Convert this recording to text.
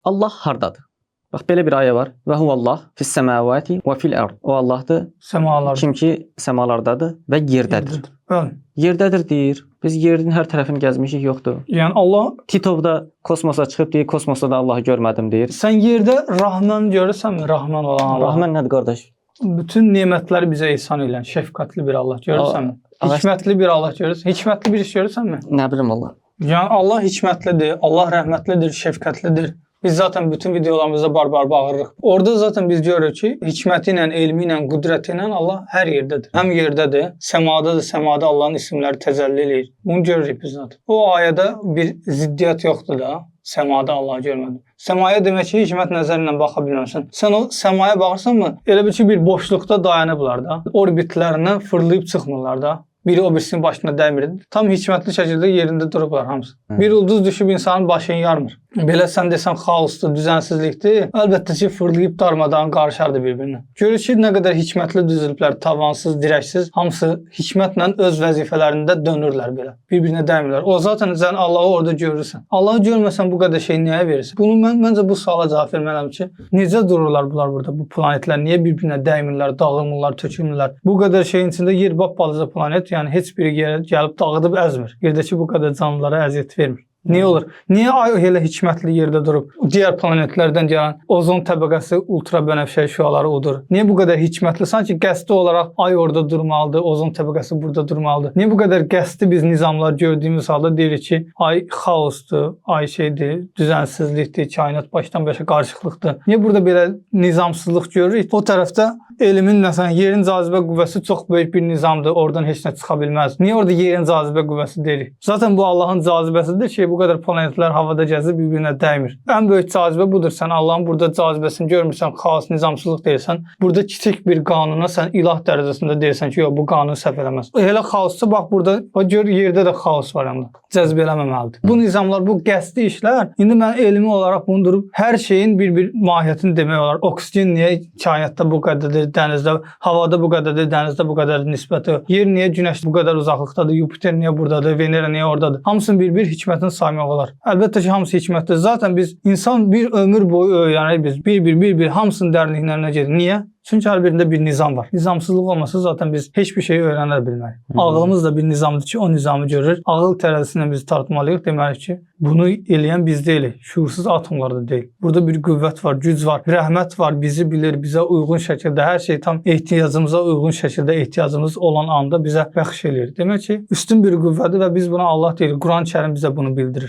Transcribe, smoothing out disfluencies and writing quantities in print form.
Allah hardadır? Bax belə bir ayə var. Və huvallah fis semavati və fil ard. O Allahdır Semalarda. kim ki səmalardadır və yerdədir. Bəli. Yerdədir deyir. Biz yerin hər tərəfini gəzmişik, yoxdur. Yəni Allah Titov da kosmosa çıxıb deyir, kosmosda da Allahı görmədim deyir. sən yerdə Rahman görürsənmi? Rahman olan Allah. Rahman nədir qardaş? Bütün nemətləri bizə ihsan edən şəfqətli bir Allah görürsənmi? Allah- Hikmətli bir Allah görürsən? Hikmətli bir iş görürsənmi? Nə bilim Allah. Yəni Allah hikmətlidir, Allah rəhmətlidir, şəfqətlidir. Biz zaten bütün videolarımızda barbar bağırırıq. Orada zaten biz görürük ki, hikməti ilə, elmi ilə, qüdrəti ilə Allah hər yerdədir. Həm yerdədir, səmadadır, səmada Allahın isimləri təcəlli eləyir. Bunu görürük biz zaten. O ayədə bir ziddiyyət yoxdur da. Səmada Allahı görmədim. Səmaya demək ki, hikmət nəzəri ilə baxa bilməmsən. Sən o səmaya baxırsanmı, elə bil ki, bir boşluqda dayanıblar da. Orbitlərindən fırlayıb çıxmırlar da. Biri o birisinin başına dəymir. Tam hikmətli şəkildə yerində durublar hamısı. Bir ulduz düşüb insanın başını yarmır. Belə sən desən xaosdur, düzənsizlikdir. Əlbəttə ki, fırlayıb darmadağın qarışardı bir-birinə. Görür ki, nə qədər hikmətli düzülüblər, tavansız, dirəksiz, hamısı hikmətlə öz vəzifələrində dönürlər belə. Bir-birinə dəymirlər. O zaten sən Allahı orada görürsən. Allahı görməsən bu qədər şey nəyə verirsən? Bunu mən məncə bu suala cavab verməliyəm ki, necə dururlar bunlar burada, bu planetlər niyə bir-birinə dəymирlər, dağılmırlar, tökülmürlər? Bu qədər şeyin içində yer balaca planet, yəni heç biri yerə gəlib dağıdıb əzmir. Yerdəki bu qədər canlılara əziyyət vermir. Niyə olur? Niyə ay elə hikmətli yerdə durub? Digər planetlərdən gələn ozon təbəqəsi ultrabənövşəyi şüaları odur. Niyə bu qədər hikmətli? Sanki qəsdi olaraq ay orada durmalıdır, ozon təbəqəsi burada durmalıdır. Niyə bu qədər qəsdi biz nizamlar gördüyümüz halda deyirik ki, ay xaosdur, ay şeydir, düzənsizlikdir, kainat başdan başa qarışıqlıqdır. Niyə burada belə nizamsızlıq görürük? O tərəfdə elmin məsələn yerin cazibə qüvvəsi çox böyük bir nizamdır. Oradan heç nə çıxa bilməz. Niyə orada yerin cazibə qüvvəsi deyirik? Zaten bu Allahın cazibəsidir ki, bu qədər planetlər havada gəzir, bir-birinə dəymir. Ən böyük cazibə budur. Sən Allahın burada cazibəsini görmürsən, xaos, nizamsızlıq deyirsən. Burada kiçik bir qanuna sən ilah dərəcəsində deyirsən ki, yox bu qanun səhv eləməz. Elə xaosdur, bax burada bax gör yerdə də xaos var həm də. Cəzb eləməməlidir. Bu nizamlar, bu qəsdi işlər, indi mən elmi olaraq bunu durub hər şeyin bir-bir mahiyyətini demək olar. Oksigen niyə kainatda bu qədərdir, dənizdə, havada bu qədərdir, dənizdə bu qədərdir nisbəti. Yer niyə günəş bu qədər uzaqlıqdadır, Yupiter niyə burdadır, Venera niyə oradadır? Hamısının bir-bir hikmətini saymaq olar. Əlbəttə ki, hamısı hikmətdir. Zaten biz insan bir ömür boyu öyrənir biz. Bir-bir, bir-bir hamısının dərinliklərinə gedir. Niyə? Çünki hər birində bir nizam var. Nizamsızlıq olmasa zaten biz heç bir şeyi öyrənə bilmərik. Ağlımız da bir nizamdır ki, o nizamı görür. Ağıl tərəzisi ilə biz tartmalıyıq. Deməli ki, bunu eləyən biz deyilik. Şüursuz atomlar da deyil. Burada bir qüvvət var, güc var, rəhmət var, bizi bilir, bizə uyğun şəkildə hər şey tam ehtiyacımıza uyğun şəkildə ehtiyacımız olan anda bizə bəxş eləyir. Demək ki, üstün bir qüvvədir və biz buna Allah deyirik. Quran-Kərim bizə bunu bildirir.